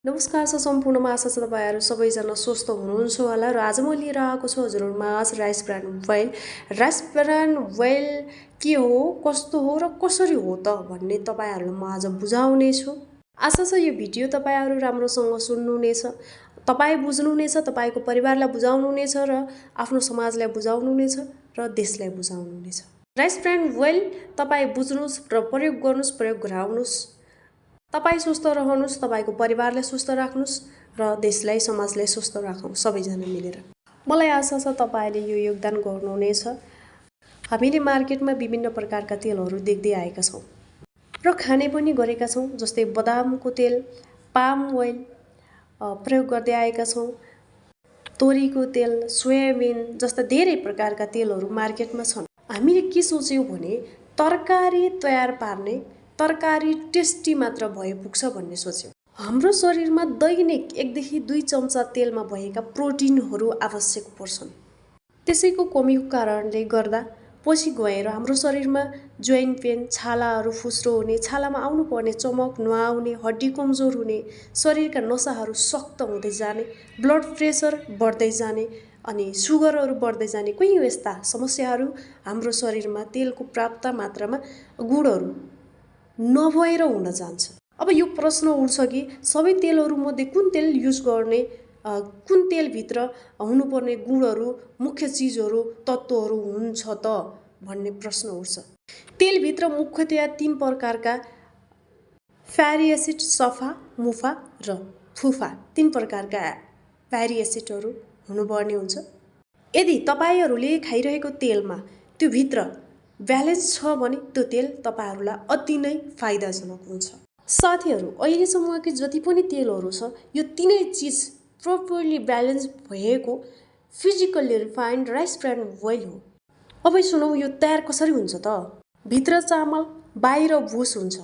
नमस्कार छ सम्पूर्णमा आशा छ तपाईहरु सबैजना स्वस्थ हुनुहुन्छ होला र आज म लिएर आएको छु हजुरहरुमा rice bran oil. Rice bran oil के हो, कस्तो हो र कसरी हो त भन्ने तपाईहरुलाई म आज बुझाउने छु। आशा छ यो भिडियो तपाईहरु राम्रोसँग सुन्नुहुनेछ, तपाई बुझ्नुहुनेछ, तपाईको परिवारलाई बुझाउनुहुनेछ र आफ्नो समाजलाई बुझाउनुहुनेछ र देशलाई बुझाउनुहुनेछ। राइस ब्रान ओइल तपाई बुझ्नुस् र प्रयोग गर्नुस्, प्रयोग गराउनुस्। तपाई स्वस्थ रहनुस्, तपाईको परिवारलाई स्वस्थ राख्नुस् र देशलाई समाजलाई स्वस्थ राखौं सबैजना मिलेर। मलाई आशा छ तपाईले यो योगदान गर्नुहुनेछ। हामीले मार्केटमा विभिन्न प्रकारका तेलहरु देख्दै आएका छौं र खाने पनि गरेका छौं, जस्तै बदामको तेल, पाम ओइल प्रयोग गर्दै आएका छौं। तोरीको तेल, सोयाबिन जस्ता धेरै प्रकारका तेलहरु मार्केटमा छन्। हामीले के सोच्यौं भने तरकारी तयार पार्ने, तरकारी टेस्टी मात्र भए पुग्छ भन्ने सोच्यौं। हाम्रो शरीरमा दैनिक 1 देखि 2 चम्चा तेलमा भएका प्रोटिनहरु आवश्यक पर्छन्। त्यसैको कमीको कारणले गर्दा पछि गएर हाम्रो शरीरमा जोइन्ट पेन, छालाहरु फुस्रो हुने, छालामा आउनु पर्ने चमक नआउने, हड्डी कमजोर हुने, शरीरका नसाहरु सक्त हुँदै जाने, ब्लड प्रेसर बढ्दै जाने अनि सुगरहरु बढ्दै जाने कुनै यस्ता समस्याहरु हाम्रो शरीरमा तेलको पर्याप्त मात्रामा गुणहरु नभएर हुन जान्छ। अब यो प्रश्न उठ्छ कि सबै तेलहरु मध्ये कुन तेल युज गर्ने, कुन तेल भित्र हुनुपर्ने गुणहरु, मुख्य चीजहरु, तत्वहरु हुन्छ त भन्ने प्रश्न उठ्छ। तेल भित्र मुख्यतया 3 प्रकारका फ्याटी एसिड, सफा, मुफा र फुफा 3 प्रकारका फ्याटी एसिडहरु हुनुपर्ने हुन्छ। यदि तपाईहरुले खाइरहेको तेलमा त्यो भित्र ब्यालेन्स छ भने त्यो तेल तपाईहरुलाई अति नै फाइदाजनक हुन्छ। साथीहरु, अहिलेसम्मको जति पनि तेलहरु छ यो तीनै चीज प्रोपरली ब्यालेन्स भएको physically refined rice bran oil हो। अब सुनौ यो तयार कसरी हुन्छ त? भित्र चामल, बाहिर भुस हुन्छ।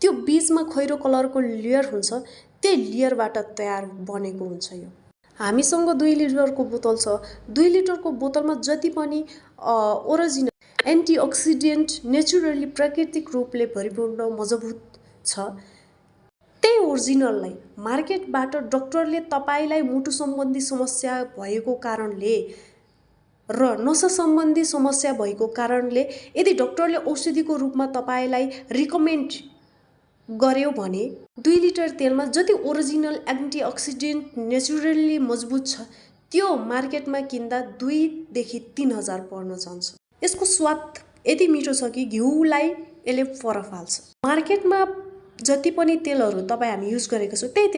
त्यो बीचमा खैरो कलरको लेयर हुन्छ, त्यो लेयरबाट तयार बनेको हुन्छ यो। हामीसँग 2 लिटरको बोतल छ। 2 लिटरको बोतलमा जति पनि ओरिजिनल एन्टिअक्सिडेन्ट नेचुरली प्राकृतिक रूपले भरिपूर्ण मजबुत छ, त्यही ओरिजिनललाई मार्केटबाट डाक्टरले तपाईलाई मुटु सम्बन्धी समस्या भएको कारणले र नसा सम्बन्धी समस्या भएको कारणले यदि डाक्टरले औषधिको रूपमा तपाईलाई रिकमेन्ड गर्यो भने 2 लिटर तेलमा जति ओरिजिनल एन्टिअक्सिडेन्ट नेचुरली मजबुत छ त्यो मार्केटमा किन्दा 2 देखि 3000 पर्न जान्छ। यसको स्वाद यति मिठो छ कि घिउलाई यसले फरक फाल्छ। मार्केटमा जति पनि तेलहरु तपाई हामी युज गरेका छौं त्यही